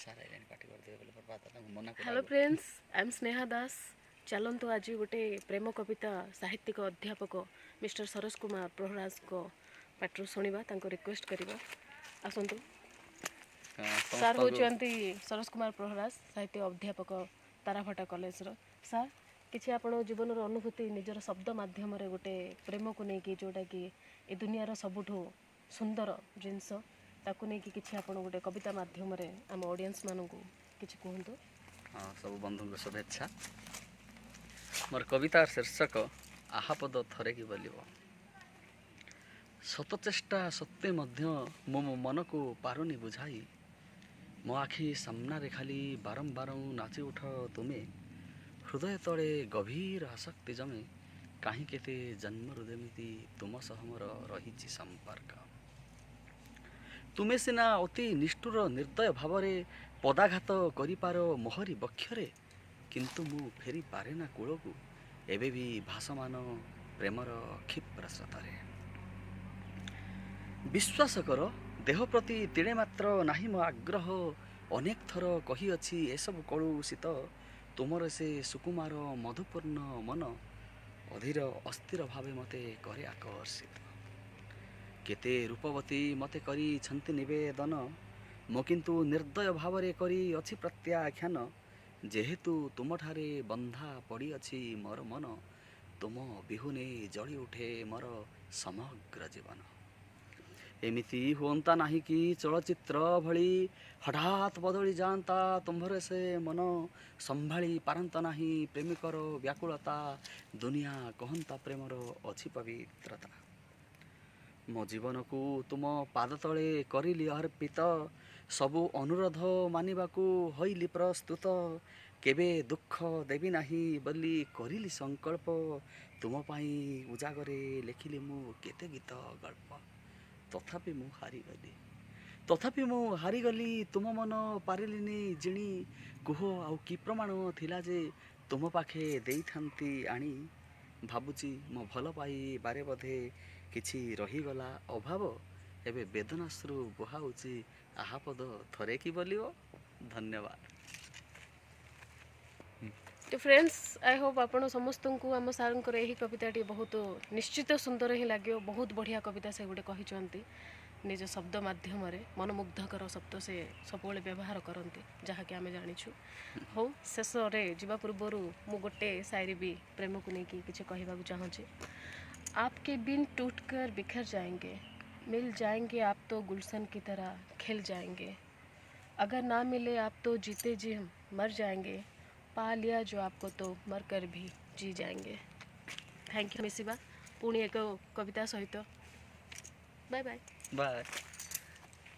Sir ଆଇଲେଣି, ପାଟି କରିଦେବେ ବୋଲି ବର୍ବାଦ ହେଲା। ମୁଁ ମନା କଲି। Hello friends, I am Sneha Das. ଚାଲନ୍ତୁ, ଆଜି ଗୋଟେ ପ୍ରେମ କବିତା ସାହିତ୍ୟିକ ଅଧ୍ୟାପକ ମିଷ୍ଟର ସରୋଜ କୁମାର ପ୍ରହରାଜଙ୍କ ପାଟିରୁ ଶୁଣିବା, ତାଙ୍କୁ ରିକ୍ୱେଷ୍ଟ କରିବା। ଆସନ୍ତୁ ସାର୍। ହେଉଛନ୍ତି ସରୋଜ କୁମାର ପ୍ରହରାଜ, ସାହିତ୍ୟ ଅଧ୍ୟାପକ, ତାରାଭଟା କଲେଜର। ସାର୍, କିଛି ଆପଣ ଜୀବନର ଅନୁଭୂତି ନିଜର ଶବ୍ଦ ମାଧ୍ୟମରେ ଗୋଟେ ପ୍ରେମକୁ ନେଇକି, ଯେଉଁଟାକି ଏ ଦୁନିଆର ସବୁଠୁ ସୁନ୍ଦର ଜିନିଷ, ତାକୁ ନେଇକି କିଛି ଆପଣ ଗୋଟେ କବିତା ମାଧ୍ୟମରେ ଆମ ଅଡ଼ିଏନ୍ସମାନଙ୍କୁ କିଛି କୁହନ୍ତୁ। ହଁ, ସବୁ ବନ୍ଧୁଙ୍କୁ ଶୁଭେଚ୍ଛା। ମୋର କବିତାର ଶୀର୍ଷକ "ଆହା ପଦ ଥରେ କି ବୋଲିବ"। ଶତ ଚେଷ୍ଟା ସତ୍ତ୍ୱେ ମଧ୍ୟ ମୁଁ ମୋ ମନକୁ ପାରୁନି ବୁଝାଇ, ମୋ ଆଖି ସାମ୍ନାରେ ଖାଲି ବାରମ୍ବାର ନାଚି ଉଠ ତୁମେ। ହୃଦୟ ତଳେ ଗଭୀର ଆସକ୍ତି ଜମେ, କାହିଁ କେତେ ଜନ୍ମରୁ ଯେମିତି ତୁମ ସହ ମୋର ରହିଛି ସମ୍ପର୍କ। ତୁମେ ସିନା ଅତି ନିଷ୍ଠୁର ନିର୍ଦ୍ଦୟ ଭାବରେ ପଦାଘାତ କରିପାର ମୋହରି ବକ୍ଷରେ, କିନ୍ତୁ ମୁଁ ଫେରି ପାରେ ନା କୂଳକୁ, ଏବେ ବି ଭାସମାନ ପ୍ରେମର କ୍ଷିପ୍ର ସ୍ରୋତରେ। ବିଶ୍ୱାସ କର, ଦେହ ପ୍ରତି ତିଳେ ମାତ୍ର ନାହିଁ ମୋ ଆଗ୍ରହ। ଅନେକ ଥର କହିଅଛି ଏସବୁ କଳୁଷିତ। ତୁମର ସେ ସୁକୁମାର ମଧୁପୂର୍ଣ୍ଣ ମନ ଅଧୀର ଅସ୍ଥିର ଭାବେ ମୋତେ କରେ ଆକର୍ଷିତ। କେତେ ରୂପବତୀ ମୋତେ କରିଛନ୍ତି ନିବେଦନ, ମୁଁ କିନ୍ତୁ ନିର୍ଦ୍ଦୟ ଭାବରେ କରି ଅଛି ପ୍ରତ୍ୟାଖ୍ୟାନ। ଯେହେତୁ ତୁମଠାରେ ବନ୍ଧା ପଡ଼ିଅଛି ମୋର ମନ, ତୁମ ବିହୁନେ ଜଳି ଉଠେ ମୋର ସମଗ୍ର ଜୀବନ। ଏମିତି ହୁଅନ୍ତା ନାହିଁ କି ଚଳଚ୍ଚିତ୍ର ଭଳି ହଠାତ୍ ବଦଳି ଯାଆନ୍ତା ତୁମ୍ଭର ସେ ମନ, ସମ୍ଭାଳି ପାରନ୍ତା ନାହିଁ ପ୍ରେମିକର ବ୍ୟାକୁଳତା, ଦୁନିଆ କହନ୍ତା ପ୍ରେମର ଅଛି ପବିତ୍ରତା। ମୋ ଜୀବନକୁ ତୁମ ପାଦ ତଳେ କରିଲି ଅର୍ପିତ, ସବୁ ଅନୁରୋଧ ମାନିବାକୁ ହୋଇଲି ପ୍ରସ୍ତୁତ। କେବେ ଦୁଃଖ ଦେବି ନାହିଁ ବୋଲି କରିଲି ସଂକଳ୍ପ, ତୁମ ପାଇଁ ଉଜାଗରେ ଲେଖିଲି ମୁଁ କେତେ ଗୀତ ଗଳ୍ପ। ତଥାପି ମୁଁ ହାରିଗଲି, ତଥାପି ମୁଁ ହାରିଗଲି, ତୁମ ମନ ପାରିଲିନି ଜିଣି। କୁହ, ଆଉ କି ପ୍ରମାଣ ଥିଲା ଯେ ତୁମ ପାଖେ ଦେଇଥାନ୍ତି ଆଣି? ଭାବୁଛି ମୋ ଭଲ ପାଇବାରେ ବୋଧେ କିଛି ରହିଗଲା ଅଭାବ। ଏବେ ବେଦନାଶ୍ରୁ ବୁହାଉଛି, ଆହା ପଦ ଥରେ କି ବୋଲିବ? ଧନ୍ୟବାଦ। ତ ଫ୍ରେଣ୍ଡସ୍, I Hope ଆପଣ ସମସ୍ତଙ୍କୁ ଆମ ସାର୍ଙ୍କର ଏହି କବିତାଟି ବହୁତ ନିଶ୍ଚିତ ସୁନ୍ଦର ହିଁ ଲାଗିବ। ବହୁତ ବଢ଼ିଆ କବିତା ସେ ଗୋଟେ କହିଛନ୍ତି ନିଜ ଶବ୍ଦ ମାଧ୍ୟମରେ। ମନମୁଗ୍ଧକର ଶବ୍ଦ ସେ ସବୁବେଳେ ବ୍ୟବହାର କରନ୍ତି, ଯାହାକି ଆମେ ଜାଣିଛୁ। ହଉ, ଶେଷରେ ଯିବା ପୂର୍ବରୁ ମୁଁ ଗୋଟେ ସାଇରି ବି ପ୍ରେମକୁ ନେଇକି କିଛି କହିବାକୁ ଚାହୁଁଛି। आपके बिन टूट कर बिखर जाएंगे, मिल जाएंगे आप तो गुलशन की तरह खिल जाएंगे। अगर ना मिले आप तो जीते जी हम मर जाएंगे, पा लिया जो आपको तो मर कर भी जी जाएंगे। Thank you. ମିଶିବା ପୁଣି ଏକ କବିତା ସହିତ। Bye bye. Bye.